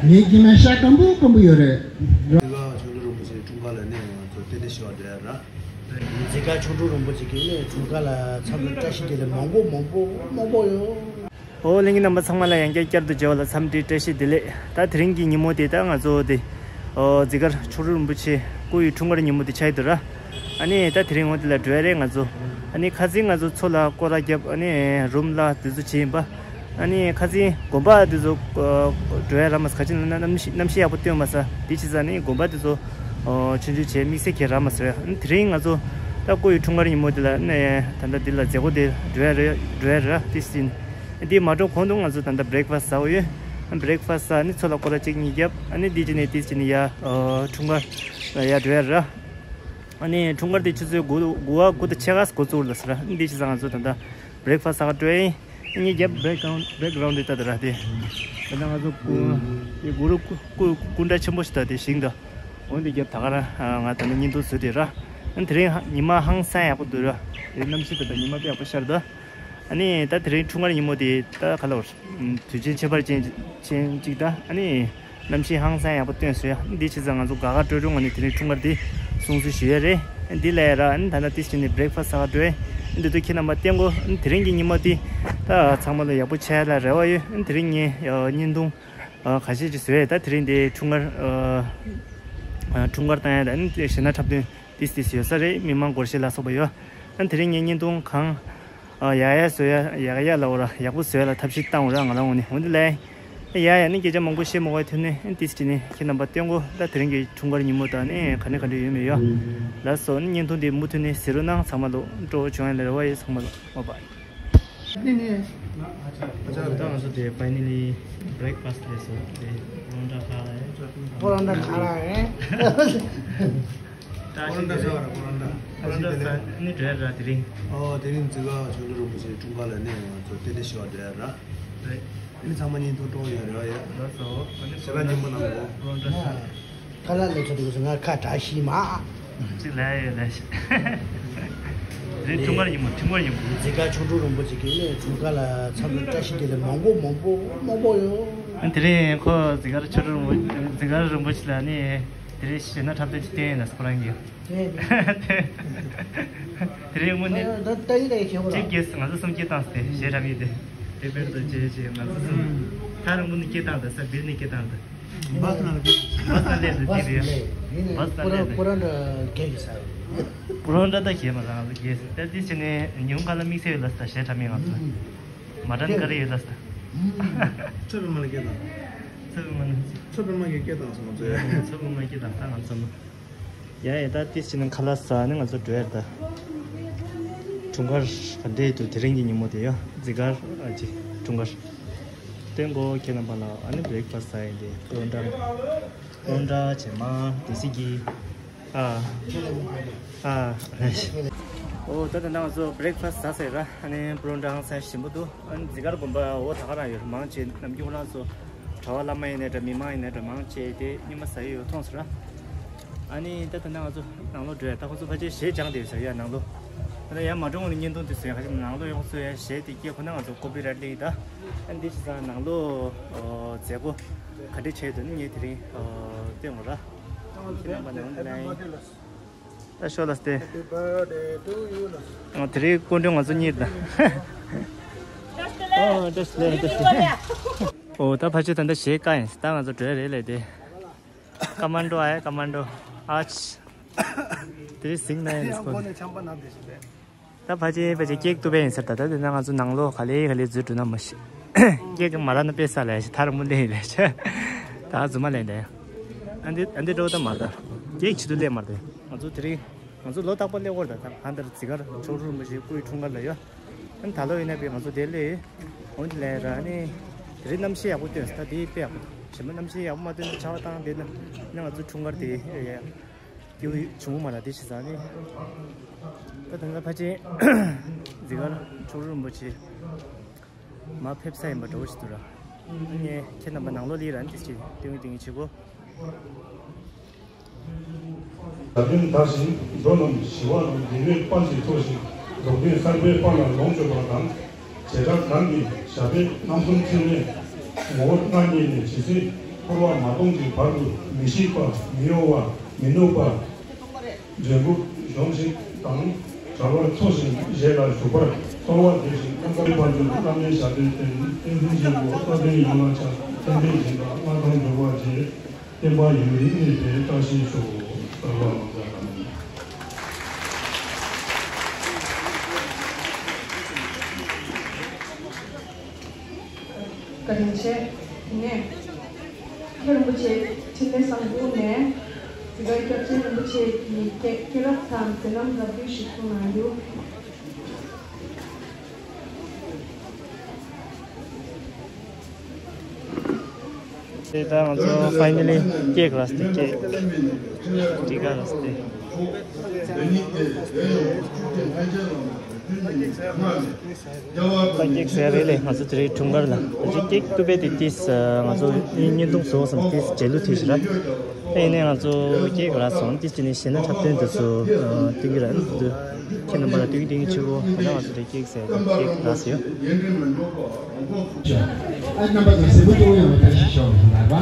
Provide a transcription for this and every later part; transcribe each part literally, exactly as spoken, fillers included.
ངའི་རྒྱུད་ན་ཤ་སྐམ་པོ་སྐམ་པོ་ཡོད་རེད། འཛི་སྒར་མཆོག་སྤྲུལ་རིན་པོ་ཆེའི་འཁྲུངས་སྐར་ལ་ནས་ང་ཚོ་རྟེན་འབྲེལ་ཞུ་བར་འགྲོ་ཡ་ར། འཛི་སྒར་མཆོག་སྤྲུལ་རིན་པོ་ཆེ་གིས་ནས་འཁྲུངས་སྐར་ལ་འཚམས་འདྲི་བཀྲ་ཤིས་བདེ་ལེགས་མང་པོ་མང་པོ་མང་པོ་ཡོད། ཨོ་ལྷན་རྒྱས་རྣམ་པ་ཚང་མ་ལ་ཡང་བསྐྱར་བསྐྱར་དུ་མཇལ་བ་ལ་འཚམས་འདྲི་བཀྲ་ཤིས་བདེ་ལེགས། ད་དེ་རིང་གི་ཉིན་མོ་དེ་ད་ང་ཚོ་དེ་ཨོ་འཛི་སྒར་མཆོག་སྤྲུལ་རིན་པོ་ཆེ་སྐུ་ཡི་འཁྲུངས་སྐར་ཉིན་མོ་དེ་ཆགས་ཡོད་དོ་ར། ཨ་ནི་ད་དེ་རིང་འོ་དེ་ལ་འགྲོ་ཡ་རེད་ང་ཚོ། ཨ་ནི་ཁ་སང་ང་ཚོ་མཚོ་ལ་སྐོར་ར་བརྒྱབ། ཨ་ནི་རུམ་ལ་དེ་ཚོ་བྱས་ཡིན་པ། ཨ་ནི་ཁ་སང་དགོན་པ་དེ་ཚོ་འགྲོ་ཡ་རག་མ་སོང་། ག་ཅི་ན་གནམ་གཤིས་གནམ་གཤིས་ཡག་པོ་སྟོན་མ་སོང་། དེ་བྱས་ཙང་ནི་དགོན་པ་དེ་ཚོ་ཆུང་ཆུང་བྱས་དམིགས་བསལ་གྱི་རག་མ་སོང་། ཨ་ནི་དེ་རིང་ང་ཚོ་ད་སྐུ་ཡི་འཁྲུངས་སྐར་ཉིན་མོ་དེ་ལ་ནས་ད་ལྟ་འདི་ལ་མཛད་སྒོ་དེ་འགྲོ་ཡ་རེད་འགྲོ་ཡ་རེད་ར། དེ་བཞིན་འདི་མ་འགྲོ་གོང་དུ་ང་ཚོ་ད་ལྟ་བྷི་རེག་ཕ་སི་ཟ་བ་ཡོད། བྷི་རེག་ཕ་སི་ཟ་ནི་མཚོ་ལ་སྐོར་ར་གཅིག་གཉིས་བརྒྱབ། ཨ་ནི་འདི་བྱས་ནས་དེ་བྱས་ནས་ཡ་འཁྲུངས་སྐར་ལ་ཡ་འགྲོ་ཡ་རེད་ར། ཨ་ནི་འཁྲུངས་སྐར་དེ་ཆུ་ཚོད་དགུ་དགུ་པ་དགུ་དང་ཕྱེད་ཀ་འགོ་བཙུགས་ལ་ཟེར། འདི་བྱས་ཙང་ང་ཚོ་ད་ལྟ་བྷི་རེག་ཕ་སི་ཟ་ག་འགྲོ་ཡིན། ངས་རྒྱབ་བྷེག་གྷ་རའུན་བྷེག་གྷ་རའུན་འདི་ལྟ་དུ་ར་དེ། ད་ལྟ་ང་ཚོ་གུ་དེ་གུ་རུ་སྐུ་སྐུ་སྐུ་འདྲ་ཆེན་པོ་ཞིག་ད་དེ་ཞིང་ད། འོན་ཏེ་རྒྱབ་ད་ག་ར་ང་ད་ནི་བརྙན་ཐུང་བཟོས་དེ་ར། ཨ་ནི་དེ་རིང་ཉི་མ་ཧང་སང་ཡག་པོ་འདུག་ར། དེ་གནམ་གཤིས་ད་ལྟ་ཉི་མ་དཔེ་ཡག་པོ་ཤར་ད། ཨ་ནི་ད་དེ་རིང་འཁྲུངས་སྐར་ཉིན་མོ་དེ་ད་ག་ལ་བར། དུས་ཆེན་ཁྱད་པར་ཅན་ཅན་གཅིག་དང་ཨ་ནི་གནམ་གཤིས་ཧང་སང་ཡག་པོ་སྟོན་སོང་ཡ། འདི་བྱས་ཙང་ང་ཚོ་དགའ་དགའ་སྤྲོ་སྤྲོ་ངང་ནས་དེ་རིང་འཁྲུངས་སྐར་འདི་སྲུང་བརྩི་ཞུ་ཡ་རེད། འདི་ལ་ཡ་ར་ཨ་ནི་ད་ལྟ་ཏིས་བྱས་ནས་བྷི་རེག་ཕ་སི་ཟ་ག་འགྲོ་ཡ། འདི་ཚོ་ཁྱེད་རྣམ་པ་བསྟན་གོ། ཨ་ནི་དེ་རིང་གི་ཉིན་མོ་འདི་ད་ཚང་མ་ལ་ཡག་པོ་ཆགས་ཡ་ལ་རེ་བ་ཡོད། ཨ་ནི་དེ་རིང་ངས་བརྙན་ཐུང་ཁ་ཤས་ཅིག་བཟོས་ཡ། ད་དེ་རིང་འདི་འཁྲུངས་སྐར་འཁྲུངས་སྐར་བཏང་ཡ་ད་ཨ་ནི་གཞས་སྣ་འཁྲབ་སྟོན་ཏིས་ཏིས་ཡོད་ས་རེད། མི་མང་སྒོར་གཞས་ལ་སོགས་པ་ཡོད། ཨ་ནི་དེ་རིང་ངས་བརྙན་ཐུང་གང་ཨ་ཡག་ཡག་བཟོ་ཡ་ཡག་ཡག་ལ་འོ་ར་ཡག་པོ་བཟོ་ཡ་ལ་ཐབས་ཤེས་བཏང་འོ་ར། ང་རང་ངོས་ནས་འོ་འདི་ལས་ཡ་ཡ་ནི་སྐད་ཆ་མང་པོ་བཤད་མ་དགོས་པའི་ཐོག་ནས་ཨ་ནི་ཏིས་ཅི་ནས་ཁྱེད་རྣམ་པ་སྟོན་གོ། ད་དེ་རིང་གི་འཁྲུངས་སྐར་ཉིན་མོ་དང་ནི་ག་ནས་ག་འདྲ་ཡོད་མེད་ཡོད། ལགས་སོ། ཨ་ནི་བརྙན་ཐུང་འདི་མུ་མཐུད་ནས་གཟིགས་རོགས་གནང་། ཚང་མ་ལོ་སྤྲོ་བོ་བྱུང་ཡ་ལ་རེ་བ་ཡོད། ཚང་མ་ལོ་མོ་བྷའི། ད་ང་ཚོ་དེ་ཕའི་ནལ་ལི་བྷི་རེག་ཕ་སི་ལས་སོ་དེ་རོང་འདྲ་ཁ་ལ་ཡ། ཁོ་རང་འདྲ་ཁ་ལ་ཡ། ཁོ་རང་འདྲ་ཟ་བ་ར་ཁོ་རང་འདྲ། ཁོ་རང་འདྲ་ཟ་ནི་འདྲ་ར་དེ་རིང་། ཨོ་དེ་རིང་འཛི་སྒར་མཆོག་སྤྲུལ་རིན་པོ་ཆེའི་འཁྲུངས་སྐར་ལ་ནས་ང་ཚོ་རྟེན་འབྲེལ་ཞུ་བར་འགྲོ་ཡ་ར། རེད། ཨ་ནི་ཚང་མ་བརྙན་ཐུང་སྤྲོ་བོ་ཡོད་རེད་བ་ཡ། ལགས་སོ། ཨ་ནི་ཞེ་དྲག་སྙན་པོ་གནང་གོ། རོང་འདྲ་ཟ། ཁ་ལག་ལས་ཚོ་དེ་ཚོ་ང་ཁ་གྲག་ཤི་མ། ཅིག་ལས་ཡོད་ལས་ཤི། རེད། འཁྲུངས་སྐར་ཉིན་མོ་འཁྲུངས་སྐར་ཉིན་མོ། འཛི་སྒར་མཆོག་སྤྲུལ་རིན་པོ་ཆེ་གིས་ནས་འཁྲུངས་སྐར་ལ་འཚམས་འདྲི་བཀྲ་ཤིས་བདེ་ལེགས་མང་པོ་མང་པོ་མང་པོ་ཡོད། དེ་རིང་ཁོ་འཛི་སྒར་མཆོག་སྤྲུལ་རིན་པོ་འཛི་སྒར་རིན་པོ་ཆེ་ལ་ནི་དེ་རིང་གཞས་སྣ་འཁྲབ་སྟོན་ཅིག་བསྟན་ཡོད་ན་ཁོ་རང་གིས། དེ་རིང་དངོས་གནས་ད་ལྟ་ཡིན་ད་ཡིན་ཞེས་པ་ཅིག་ར། གིས་ང་ཚོ་སེམས་སྐྱིད་བཏང་སྟེ་གཞས་འཁྲབ་ཡིན་ཏེ། དེ་དཔེར་དུ་བྱས་བྱས་ང་ཚོ་སེམས་ཐག་རིང་པོ་ནས་སྐྱིད་བཏང་ད་ས་བིར་ནས་སྐྱིད་བཏང་ད། བཱས་ནང་ལ་བསྡད། བཱས་ནང་སླེབས་ཏེ་བསྡད་པའི། བཱས་ནང་སླེབས་ཏེ། ཁོ་རང་ཁོ་རང་འདྲ་སྐད་ཀྱི་ས་རེད། ཁོ་རང་འདྲ་ད་གཞས་མ་རང་ལ་སྐད་ད་འདི་བྱས་ནས་ཉུང་མཁའ་ལ་དམིགས་བསལ་ཡོད་ལ་ས་གཞས་འཁྲབ་མི་ང་ཚོ། མ་འདྲ་ནི་ག་རེ་ཡོད་ལ་ས། ཚོད་པའི་མ་ལ་སྐད་དང་། ཚོད་པའི་མ་ནི། ཚོད་པའི་མ་གི་སྐད་དང་ས་ང་ཚོ་ཡ། ཚོད་པའི་མ་སྐད་དང་ད་ང་ཚོ་མ། ཡ་ཡ་ད་ཏིས་ཅི་ནང་ཁ་ལག་ཟ་ནི་ང་ཚོ་འགྲོ་ཡ་ད། འཁྲུངས་སྐར་ག་འདྲས་འདུག་དེ་རིང་གི་ཉིན་མོ་དེ་ཡ་འཛི་སྒར་ཨ་ཅི་འཁྲུངས་སྐར། སྟོན་གོ་ཁྱེད་རྣམ་པ་ལ། ཨ་ནི་བྷི་རེག་ཕ་སི་ཟ་ཡིན་ཏེ་པོ་རོ་ཊ། པོ་རོ་ཊ་བྱེ་མ་དེ་སི་གི། ཨ། ཨ། ཨོ་ད་ད་ང་ཚོ་བྷི་རེག་ཕ་སི་ཟ་ཟེར་ར། ཨ་ནི་པོ་རོ་ཊ་ཧང་སང་ཞིམ་པོ་འདུག་ཨ་ནི་འཛི་སྒར་དགོན་པ་འོ་ད་ག་རང་ཡོད་མང་ཆེ་ནམ་རྒྱུན་ཁོ་རང་ཚོ་གྲྭ་པ་བླ་མ་ཡིན་ནའི་འདྲ་མི་མང་ཡིན་ནའི་འདྲ་མང་ཆེ་དེ་སྙེ་མ་ཟ་ཡི་ཡོད་མཐོང་ཟེར་ར། ཨ་ནི་ད་ད་ནང་ང་ཚོ་ནང་ལོགས་འགྲོ་ཡ། ད་ཁོ་ཚོ་ཕལ་ཆེར་གཞས་སྦྱངས་བསྡད་ཡོད་ས་ཡ་ནང་ལོགས། ད་ཡ་མ་འགྲོ་སྔོན་ནས་བརྙན་ཐུང་དེ་བཟོས་ཡ་ཁ་ཤས་ནང་ལོགས་ཡོང་ཚོ་ཡ་གཞས་དེ་སྐད་ཁོ་ན་ང་ཚོ་ཀོ་པི་རའེ་ཊི་སླེབས་ཡིན་ད། ཨ་ནི་འདི་བྱས་ཙང་ནང་ལོགས་མཛད་སྒོ་ག་འདྲས་བྱས་འདུག་ནི་ངས་དེ་རིང་སྟོན་དགོས་ར། ཁྱེད་རྣམ་པ་ནང་ལ་ཡིན། ད་ཤོག་ལ་སྟེ། Happy birthday to you ལ། ཨ་དེ་རིང་སྐུ་མགྲོན་ང་ཚོ་གཉིས་ད། ཨོ་བཀྲ་ཤིས་བདེ་ལེགས་བཀྲ་ཤིས་བདེ་ལེགས། ཨོ་ད་ཕལ་ཆེར་ད་ལྟ་གཞས་བཀག་ཡིན། ད་ང་ཚོ་འགྲོ་ཡ་རེད་ལས་དེ། ཀ་མན་ཌོ་ཨའི་ཀ་མན་ཌོ། ཨ་ཆི། དེ་རིང་ཟིང་ན་ཡིན་ཡང་སྐོར་སྒོ་ནས་ཆམ་པ་ན་བསྡད་ཤི་བས། ད་ཕལ་ཆེར་ཕལ་ཆེར་སྐྱེག་ཏུ་བས་ཡིན་ཟེར། ད་ད་དེ་ན་ང་ཚོ་ནང་ལོགས་ག་ལེ་ག་ལེ་འཛུལ་འགྲོ་ན་མ་ཤི། སྐྱེག་མ་ར་ན་དཔེ་ས་ལས་ཤི་ཐར་མུ་ལེ་ཡིན་ལས་ཤི། ད་རྫུན་མ་ལས་འདས། ཨ་འདི་ཨ་འདི་འགྲོ་ད་མ་ད་སྐྱེག་ཆི་དུ་ལས་མ་རེད། ང་ཚོ་དེ་རིང་ང་ཚོ་ལོ་རྟག་པར་སླེབས་ཀྱི་ཡོད་རེད། ད་གང་ལྟར་འཛི་སྒར་མཆོག་སྤྲུལ་རིན་པོ་ཆེའི་སྐུའི་འཁྲུངས་སྐར་ལ་ཡོད། ཨ་ནི་ད་ལོ་ཡིན་ན་པའི་ང་ཚོ་དེ་སླེབས་ཡོད། འོན་ཏེ་ལས་ར་ནི་དེ་རིང་གནམ་གཤིས་ཡག་པོ་སྟོན་སོང་། ད་དེ་དཔེ་ཡག་པོ་འདུག་ཞིམ་པོ་གནམ་གཤིས་ཡག་པོ་མ་སྟོན་ཆར་པ་བཏང་བསྡད་ན་ནི་ང་ཚོ་འཁྲུངས་སྐར་དེ་ཡ་ཡ། སྐྱིད་པོ་བྱུང་མ་ལ་དེ་བྱས་ཙང་ནི། ད་ད་ལྟ་ཕལ་ཆེར་འཛི་སྒར་མཆོག་སྤྲུལ་རིན་པོ་ཆེ་མར་ཕེབས་ས་ཡིན་པ་འདྲ་བོ་ཞིག་འདུག་ར། ངས་ཁྱེད་རྣམ་པ་ནང་ལོགས་ལ་ར་ནི་དེ་ཅིག་ཏིང་ངེ་ཏིང་ངེ་བྱེད་དགོས། ད་ལྟའི་ད་བཞིན་འགྲོ་རྣམས་ཞི་བ་དང་བདེ་བའི་དཔལ་གྱིས་འཚོ་ཞིང་རྫོགས་ལྡན་གསར་པའི་དཔལ་ལ་ལོངས་སྤྱོད་པ་དང་། བྱེ་བྲག་གང་གིས་ཞབས་པད་རྣམ་གསུམ་འཕྲིན་ལས་ངོ་བོ་ལྔ་བརྙེས་ནས་ཇི་སྲིད་ འཁོར་བ་མ་སྟོངས་ཀྱི་བར་དུ་མི་ཤིགས་པ། མི་གཡོ་བ། མི་ནུབ་པ། འདྲེན་དགུ་གཞོམ་ཞིང་དང་། བྱ་བ་འཚོ་ཞིང་བཞེས་ལ་ཞུགས་པར། གསོལ་བ་འདེབས་ཤིང་རྣམ་དག་པའི་བར་དུ་བླ་མའི་ཞབས་པད་བརྟན། བསྟན་འཛིན་ཆེན་པོ་རྩ་བརྟན་ཡོངས་ལ་ཕྱག། བསྟན་པའི་སྦྱིན་བདག་མངའ་ཐང་འབྱོར་བར་བྱེད། བསྟན་པ་ཡུན་རིང་གནས་པའི་བཀྲ་ཤིས་ཤོག། གསོལ་བ་སྨོན་ལམ། བཀའ་དྲིན་ཆེ། དེ་ནས་མཁན་རིན་པོ་ཆེ་འཕྲིན་ལས་བཟང་པོ་ནས་འདི་གའི་སྐྱབས་རྗེ་རིན་པོ་ཆེ་གི་སྐྱེས་སྐྱེས་རབས་དང་མཛད་རྣམ་རགས་བསྡུས་ཤིག་གསུང་གནང་རྒྱུ། དེ་ལྟར་ང་ཚོ་ཕའི་ནལ་ལི་ཀེག་རག་སྟེ། ཀེག་ཊི་ཀ་རག་སྟེ། ད་ཀེག་ཟེར་རེད་ལེ། ང་ཚོ་དེ་རིང་འཁྲུངས་སྐར་ལ་ད་ཅི་ཀེག་གཏུབ་པའི་དེ་ཏིས་ང་ཚོ་བརྙན་ཐུང་བཟོ་བསམ་ཏིས་རྗེས་ལུས་ཐུབ་ཞིག་ར། ཨེ་ནས་ང་ཚོ་ཀེག་རག་སོང་། ཏིས་ཅི་ནས་གཞས་སྣ་འཁྲབ་སྟོན་དེ་ཚོ་ཏིག་ར་འདུག་ཁྱེད་རྣམ་པ་ལ་ཏིག་ཏིག་ཆུ་བོ་ད་ང་ཚོ་དེ་ཀེག་ཟེར་ཀེག་རག་སོང་། ཨ་རྣམ་པ་ཚོ་གཟིགས་པོ་སྐྱོ་ཡོང་བའི་བཀྲ་ཤིས་ཤོག་ལ་ལ་བ།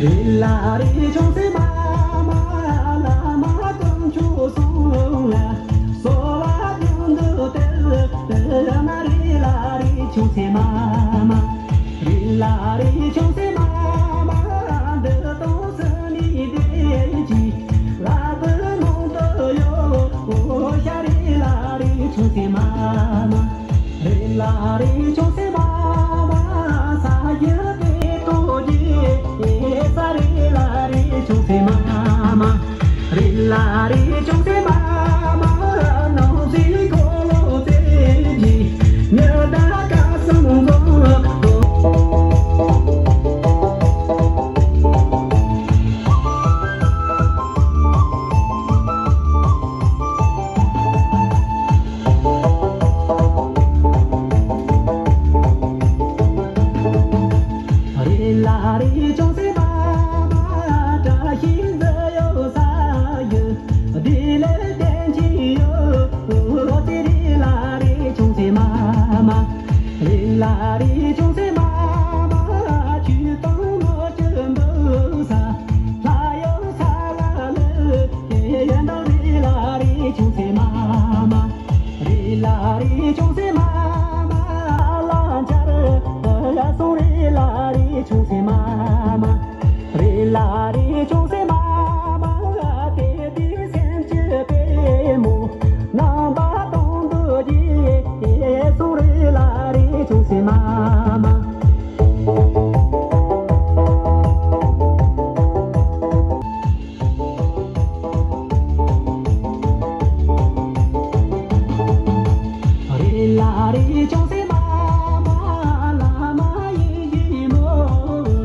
རི་ལ་རི་ཆུང་སེ་མ་མ་ལ་མ་དུང་ཆུ་སོང་ལ་སོ་བ་དུང་དུ་ཏེ་ལ་མ་རི་ལ་རི་ཆུང་སེ་མ་མ། རི་ལ་རི་ཆུང་སེ་མ་མ་འདི་དང་སུ་ནི་དེ་ཅི་ལ་བུ་ནང་དུ་ཡོད། ཤ་རི་ལ་རི་ཆུང་སེ་མ་མ། རི་ལ་རི་ཆུང་སེ་མ་མ་ས་ཡི་དེ་ཏོ་ཡི་ས་རི་ལ་རི་ཆུང་སེ་མ་མ། རི་ལ་རི་ཆུང་སེ་མ་མ་ནང་སི་ཁོ་ལོ་ཏེ་ཡི་ཉི་ཟླ་ཀ་སང་ལོ། རི་ལ་རི་ཆུང་སེ་མ་མ་བཀྲ་ཤིས་འདི་ཡོད་ས་ཡི། བདེ་ལེགས་བསྟན་གྱི་ཡོད། ཏེ་རི་ལ་རི་ཆུང་སེ་མ་མ། རི་ལ་རི་ཆུང་སེ་མ་མ་ཆུ་དང་ནོར་གྱི་འབུ་ས། ལྷ་ཡོད་ས་ལ་ལུ་ཡན་དང་རི་ལ་རི་ཆུང་སེ་མ་མ། རི་ལ་རི་ཆུང་སེ་མ་མ་ལ་འཆར་ཡ་སོང་། རི་ལ་རི་ཆུང་སེ་མ་མ། རི་ལ་རི་ཆུང་སེ་མ་མ་དེ་དེ་སེམས་ཀྱི་པད་མོ་རྣམ་པ་སྟོང་དུ་རྒྱས་སོང་། རི་ལ་རི་ཆུང་སེ་མ་མ། རི་ལ་རི་ཆུང་སེ་མ་མ་བླ་མ་ཡིད་བཞིན་ནོར་བུ་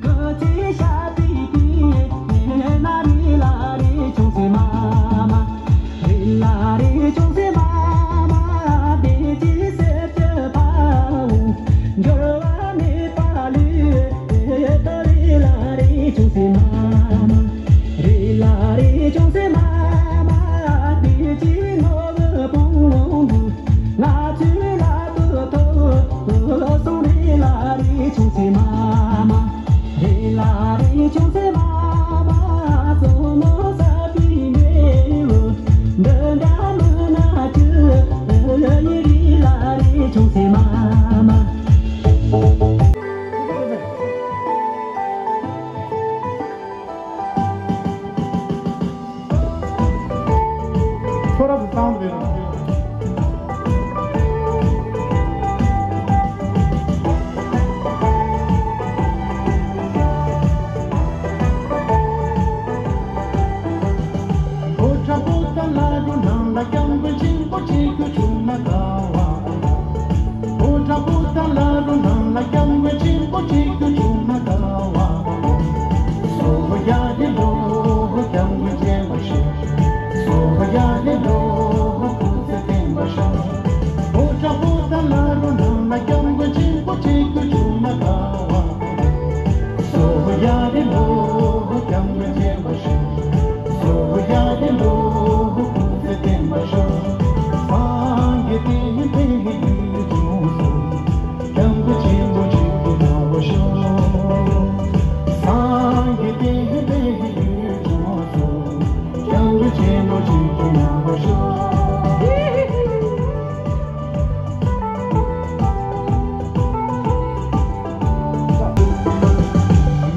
སྐུ་ཚེ་ཞབས་པད་བརྟན། ན་རི་ལ་རི་ཆུང་སེ་མ་མ། རི་ལ་རི་ཆུང་སེ་མ་མ་བདེ་སྐྱིད་གསེར་གྱི་ཕ་བོང་འགྱུར་བ་མེད་པ་ལུས། ད་རི་ལ་རི་ཆུང་སེ་མ་མ། རི་ལ་རི་ཆུང་སེ་མ་མ་བདེ་སྐྱིད་ནོར་བུ་བུང་བུ་ང་ཚོའི་ལག་ཏུ་ཐོབ་སོང་། རི་ལ་རི་ཆུང་སེ་མ་མ། རི་ལ་རི་ཆུང་སེ་མ་མ་བསོད་ནམས་བསགས་པའི་འབྲས་བུ་འདི་འདྲ་མི་སྣ་ཅི་ཡི། རི་ལ་རི་ཆུང་སེ་མ་མ། ཁོ་ར་བུ་བཏང་བའི་རང་བཞིན། ཨོ་ཁྲ་པོ་ཏ་ལ་རུ་ནང་ལ་སྐྱབས་མགོན་ཆེན་པོ་ཆེ་ཁྱོད་བྱོན་ན་དགའ་བ། ཨོ་ཁྲ་པོ་ཏ་ལ་རུ་ནང་ལ་སྐྱབས་མགོན་ཆེན་པོ་ཆེ་ཁྱོད་བྱོན་ན་དགའ་བ། སོ་ཡ་ལེ་ལོ་སྐྱབས་མགོན་ཆེན་པོ་ཆེ། སོ་ཡ་ལེ་ལོ་སྐུ་ཚེ་བརྟན་པར་ཤོག། ཨོ་ཁྲ་པོ་ཏ་ལ་རུ་ནང་ལ་སྐྱབས་མགོན་ཆེན་པོ་ཆེ་ཁྱོད་བྱོན་ན་དགའ་བ། སོ་ཡ་ལེ་ལོ་སྐྱབས་མགོན་ཆེན་པོ་ཆེ། སོ་ཡ་ལེ་ལོ།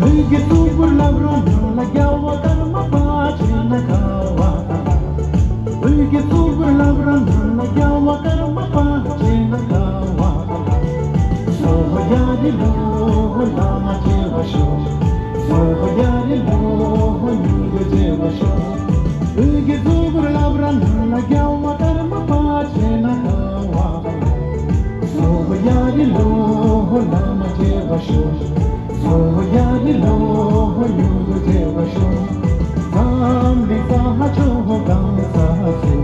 ལུས་ཀྱི་གཙུག་ཕུད་ལམ་རིམ་ནང་ལ་རྒྱལ་བ་ཀརྨ་པ་བྱས་ན་དགའ་བ། ལུས་ཀྱི་གཙུག་ཕུད་ལམ་རིམ་ནང་ལ་རྒྱལ་བ་ཀརྨ་པ་བྱས་ན་དགའ་བ། སོ་ཡ་རི་ལོ་བླ་མ་བྱེད་པར་ཤོག་སོ་ཡ་རི་ལོ་མྱུར་དུ་བྱེད་པར་ཤོག་ལུས་ཀྱི་གཙུག་ཕུད་ལམ་རིམ་ནང་ལ་རྒྱལ་བ་ཀརྨ་པ་བྱས་ན་དགའ་བ། སོ་ཡ་རི་ལོ་བླ་མ་བྱེད་པར་ཤོག་སོ་ཡ་རི་ལོ་མྱུར་དུ་བྱེད་པར་ཤོག་འཛམ་གླིང་ས་ལྷག་ཕྱོགས་གང་ས་སུ།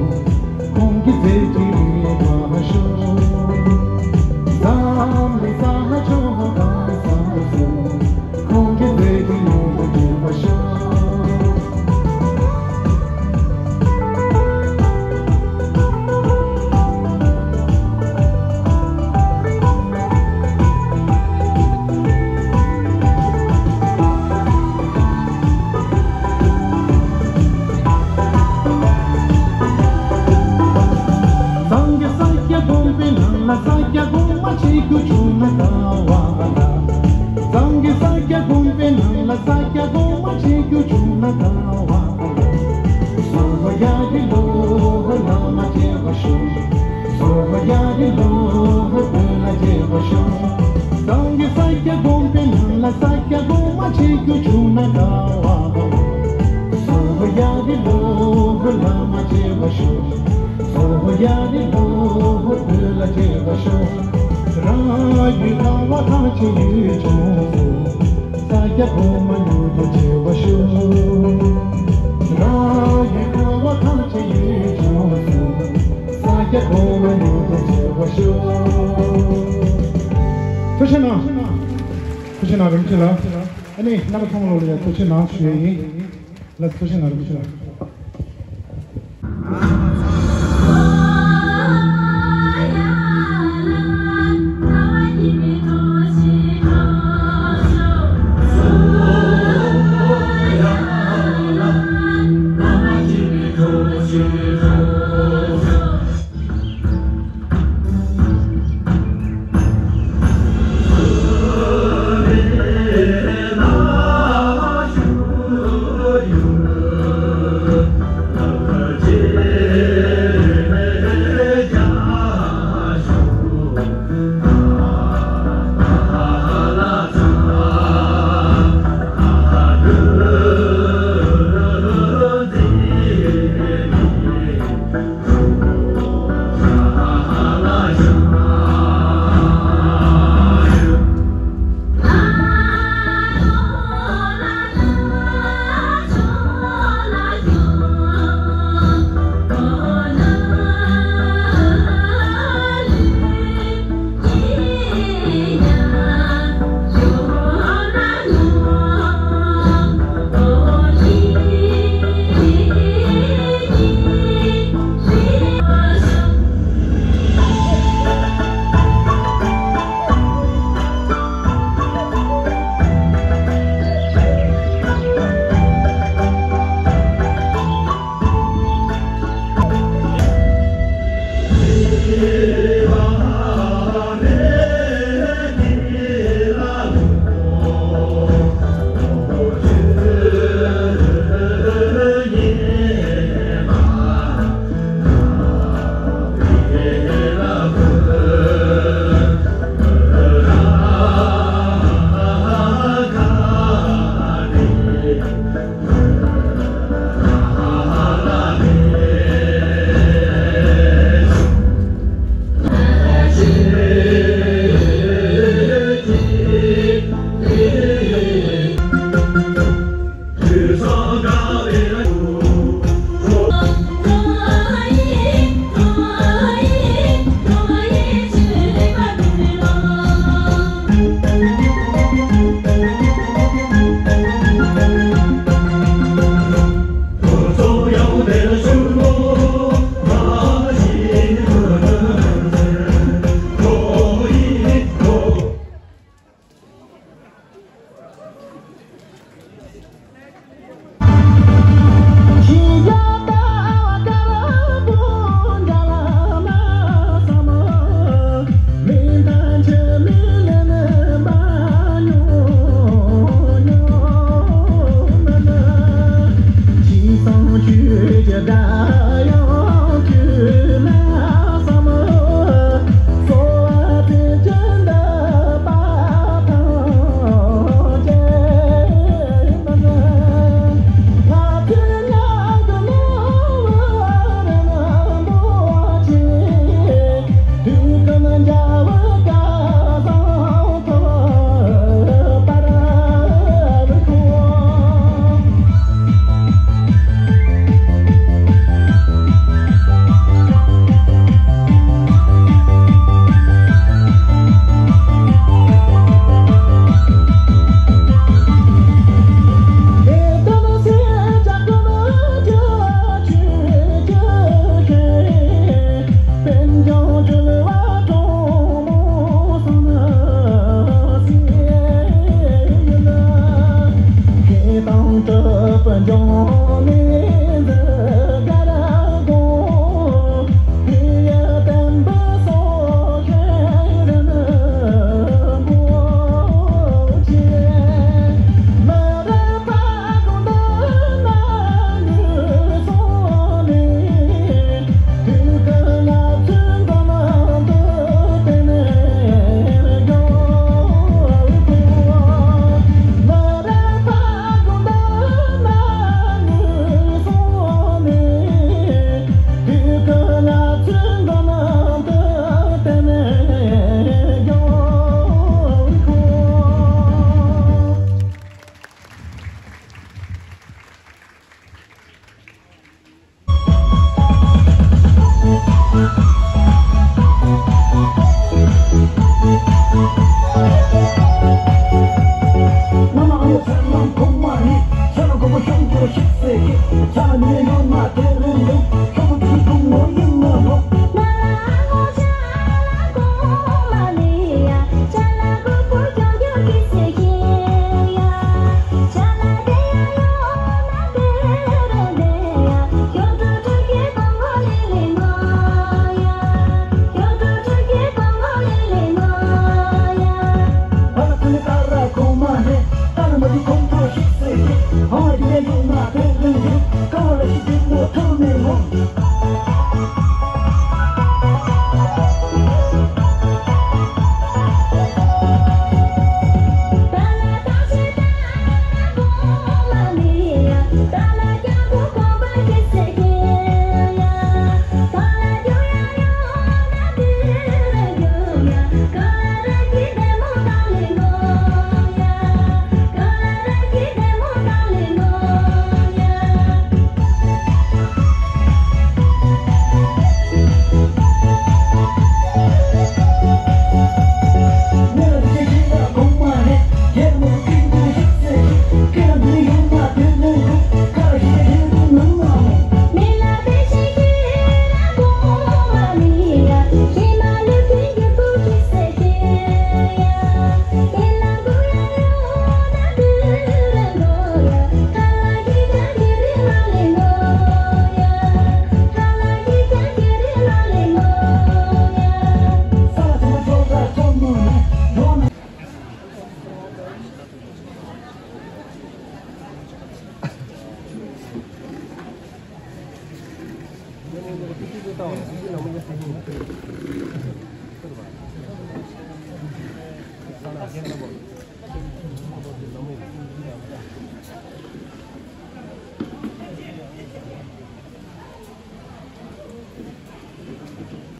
ཁོང་གི་མཛད་འཕྲིན་རིང་བར་ཤོག་འཛམ་གླིང་ས་ལྷག་ཕྱོགས་གང་ས་སུ། ཁོང་གི་མཛད་འཕྲིན་ཡོངས་སུ་རྒྱས་པར་ཤོག་སངས་རྒྱས་ས་སྐྱ་དགོན་པའི་ནང་ལ་ས་སྐྱ་གོང་མ་བྱེད་རྒྱུ་བྱུང་ན་དགའ་བ་ལ། སངས་རྒྱས་ས་སྐྱ་དགོན་པའི་ནང་ལ་ས་སྐྱ་གོང་མ་བྱེད་རྒྱུ་བྱུང་ན་དགའ་བ་ལ། སོ་ཡ་རི་ལོ་བླ་མ་བྱེད་པར་ཤོག་སོ་ཡ་རི་ལོ་བོད་ལ་བྱེད་པར་ཤོག་སངས་རྒྱས་ས་སྐྱ་དགོན་པའི་ནང་ལ་ས་སྐྱ་གོང་མ་བྱེད་རྒྱུ་བྱུང་ན་དགའ་བ། སོ་ཡ་རི་ལོ་བླ་མ་བྱེད་པར་ཤོག་སོ་ཡ་རི་ལོ་བོད་ལ་བྱེད་པར་ཤོག་རང་ཡུལ་ཁ་བ་ཐང་ཆེན་ཡུལ་ལྗོངས་སུ། ས་སྐྱ་གོང་མ་མྱུར་དུ་བྱེད་པར་ཤོག་རང་ཡུལ་ཁ་བ་ཐང་ཆེན་ཡུལ་ལྗོངས་སུ། ས་སྐྱ་གོང་མ་མྱུར་དུ་བྱེད་པར་ཤོག་ཐུགས་རྗེ་གནང་། ཐུགས་རྗེ་གནང་རིན་པོ་ཆེ་ལགས། ཨ་ནི་རྣམ་པ་ཚང་མ་ལོ་ལ་ཡང་ཐུགས་རྗེ་གནང་ཞུ་ཡ་ཡིན། ལགས་སོ། ཐུགས་རྗེ་གནང་རིན་པོ་ཆེ་ལགས།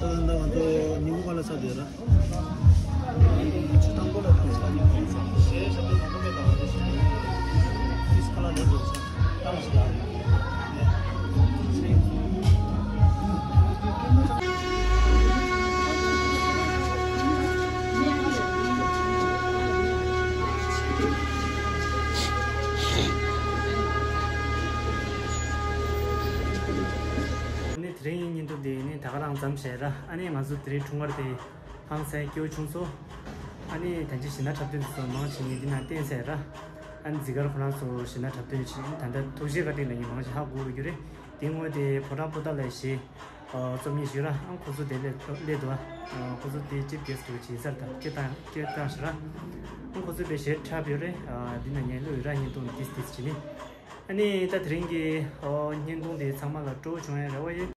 ད་ང་ཚོ་ཉིན་གུང་ཁ་ལག་ཟ་བསྡད་ར། ཆུ་དང་པོ་ལ་ཐོག་ས་ཉིན་གུང་ཟ་ཞེས་ཞབས་བརྟན་དང་པོ་མེད་དང་འདི་ཞིག་ཏིས་ཁ་ལག་ལས་དགོས་ས་ཏང་ཞིག་ལ། ནི་དེ་རིང་ཡིན་ཉིན་དུ་དེ་ནི་ད་ག་རང་ཙམ་བྱས་ར། ཨ་ནི་ང་ཚོ་དེ་རིང་འཁྲུངས་སྐར་དེ་ཧང་སང་སྐྱིད་པོ་བྱུང་སོང་། ཨ་ནི་ད་ཅི་ཞིང་ནག་འཁྲབ་སྟོན་དེ་ཚོ་མང་ཆེ་ནི་འདི་ན་བསྟན་ཟེར་ར། ཨ་ནི་འཛི་སྒར་ཁོ་རང་ཚོ་ཞིང་ནག་འཁྲབ་སྟོན་བྱེད་ད་ལྟ་ཐུགས་རྗེ་བཀའ་དྲིན་ལ་ཉི་མང་ཞིག་ཧ་གོ་དགོས་རྒྱུ་རེད། དེ་སྔོན་དེ་ཕོ་བྲང་པོ་ཏཱ་ལ་ཞེས་རྩོམ་གཉིས་ཞུས་ར། ཨང་ཁོ་ཚོ་དེ་སླེབས་སླེབས་འདུག་ཨ། ཁོ་ཚོ་དེ་ཅིབ་གེ་སི་ཊི་བྱེད་ས་དང་སྐད་བཏང་སྐད་བཏང་ཞིག་ར། ཨང་ཁོ་ཚོ་དཔེ་ཞེ་དྲག་ཡོད་རེད། འདི་ན་ངས་བློ་ཡོད་ར་ཉིན་ཐོག་ཏིས་ཏིས་བྱེད་ནི། ཨ་ནི་ད་དེ་རིང་གི་ཨོ་བརྙན་ཐུང་དེ་ཚང་མ་ལ་སྤྲོ་བོ་བྱུང་ཡ་རེད་བ་ཡིན།